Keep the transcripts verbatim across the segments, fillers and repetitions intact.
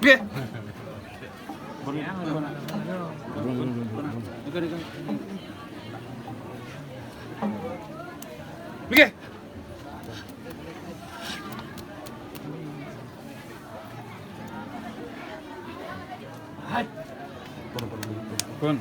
Nggih. Nggih. Pun.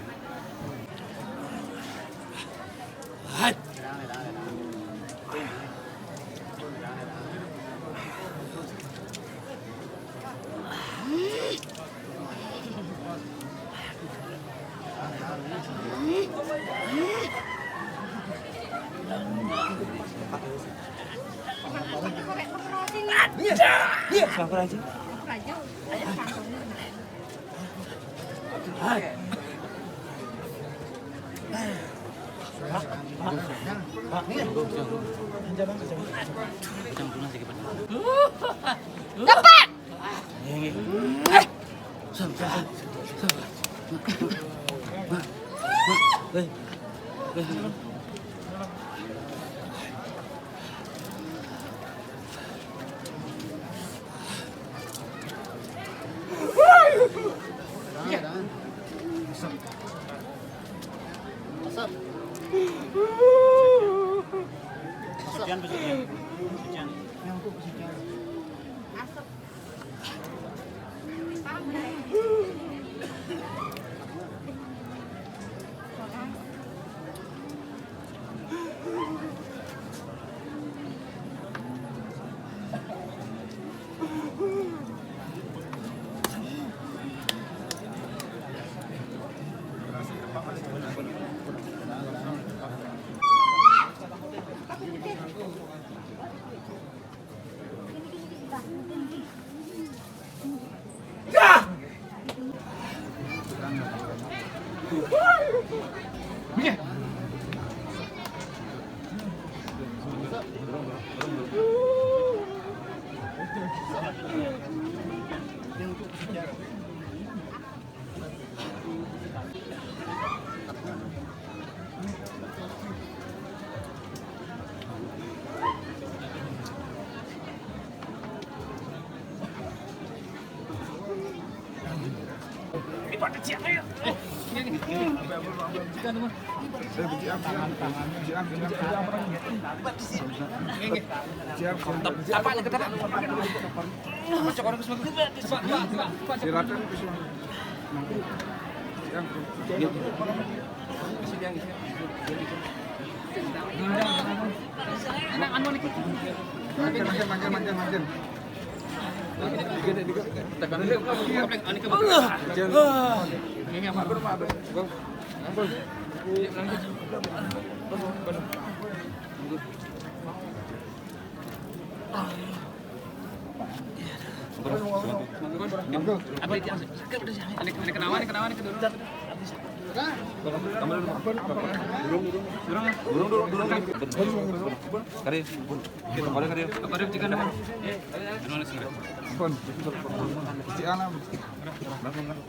Cepat! Asap. Asap. Sucian, sucian. Sucian. Silakan. Makin, makin, makin, makin. Tekan. Apa itu? Ini, ini kenapa, ini kenapa, ini kedua? Kamu dulu. Durung, durung. Durung, durung, durung. Kari. Kita balik kari. Apa ada tiga nama? Dulu nih, sebentar. Ampun. Si Anam. Belakang, belakang.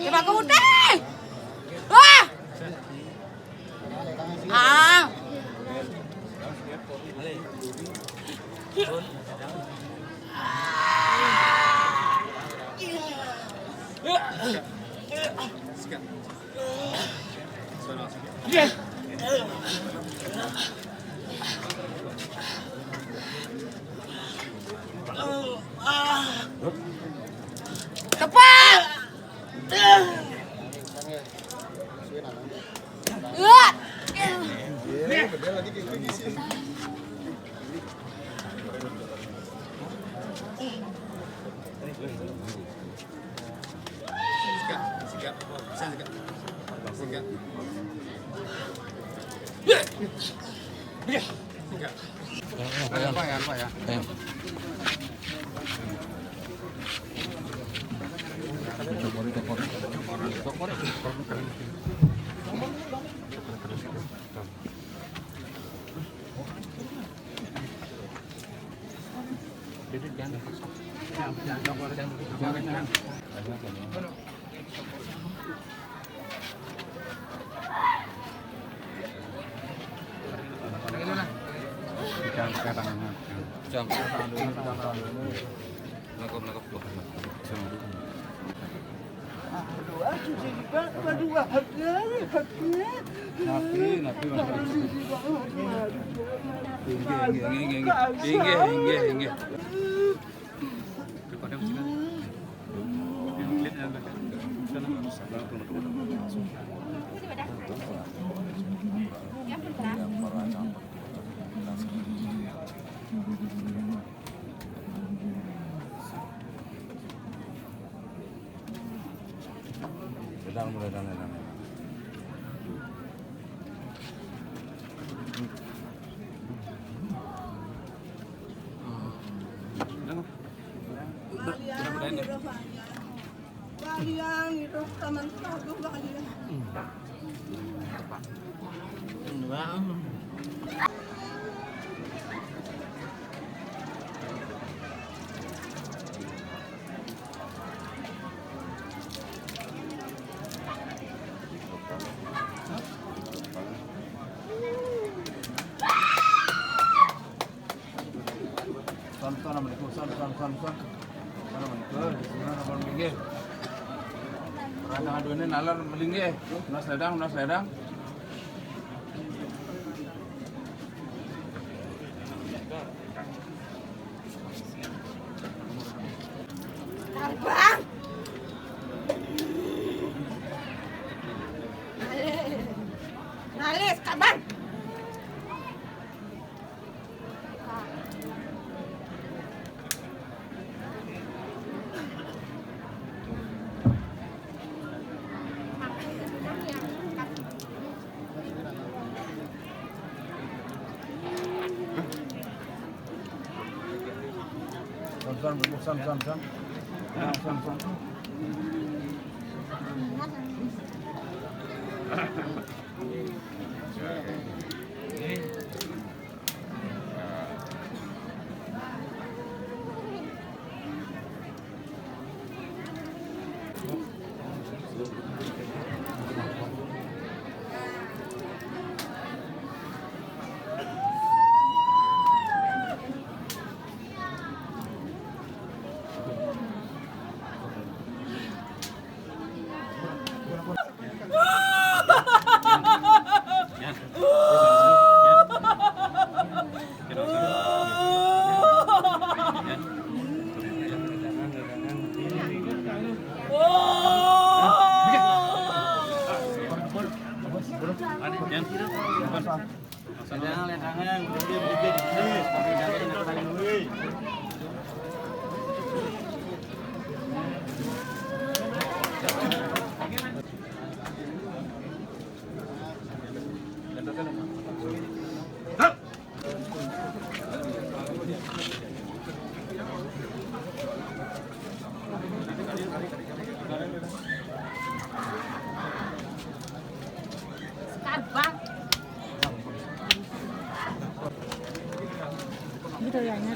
Coba aku udah. Wah. Ah. Tepuk. Wah. Sikat, sikat. Bisa sikat. Sikat. Sikat. Lupa ya, lupa ya. Jangan sekarang. Jangan. Lakop, lakop. Jangan. Aduh, aduh, jadi berdua, hati-hati. Nabi, nabi, nabi. Inggih, inggih, inggih, inggih. Inggih, inggih, inggih. Sedang, sedang, sedang. Kalian itu teman satu kalian. Son, son, Assalamualaikum, son, son, son, son. Assalamualaikum. Bismillahirrahmanirrahim. Orang tengah dua ini nalar melinggih. Nas ledang, nas ledang. Abang. Nalis, kaban. Sam, sam, sam, sam, sam. Sam, sam, sam. Skarbang. Langsung.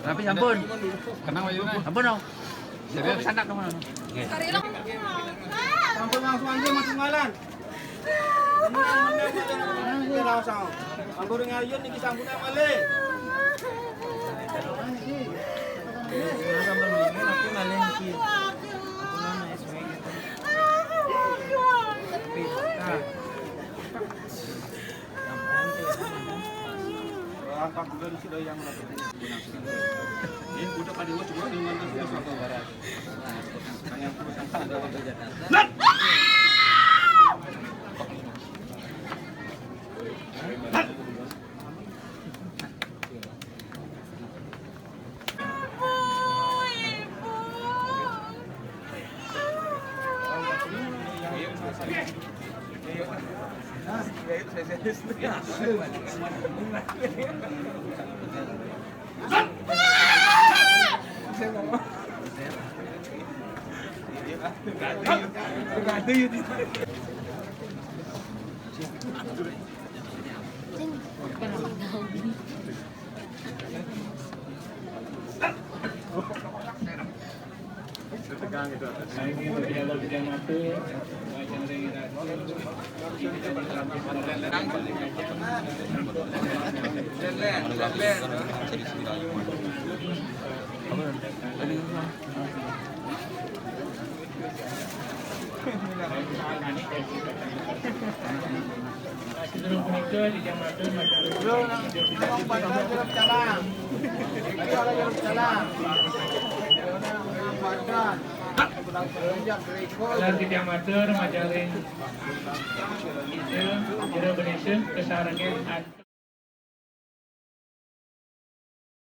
Tapi ampun. Ampun dong. Serius? Sampun langsung aja masuk ngalan. Bener, bener, bener, bener, bener, langsung. Ampun ngayun niki sampun malih. Sampun malih niki. Ampun, S W gitu. Tapi, nah. Berapa bulan sudah yang berapa? Ini udah pada dua, cuma dengan Barat. Lan titiang matur, majaling Injil, Injil Indonesia, kesarengin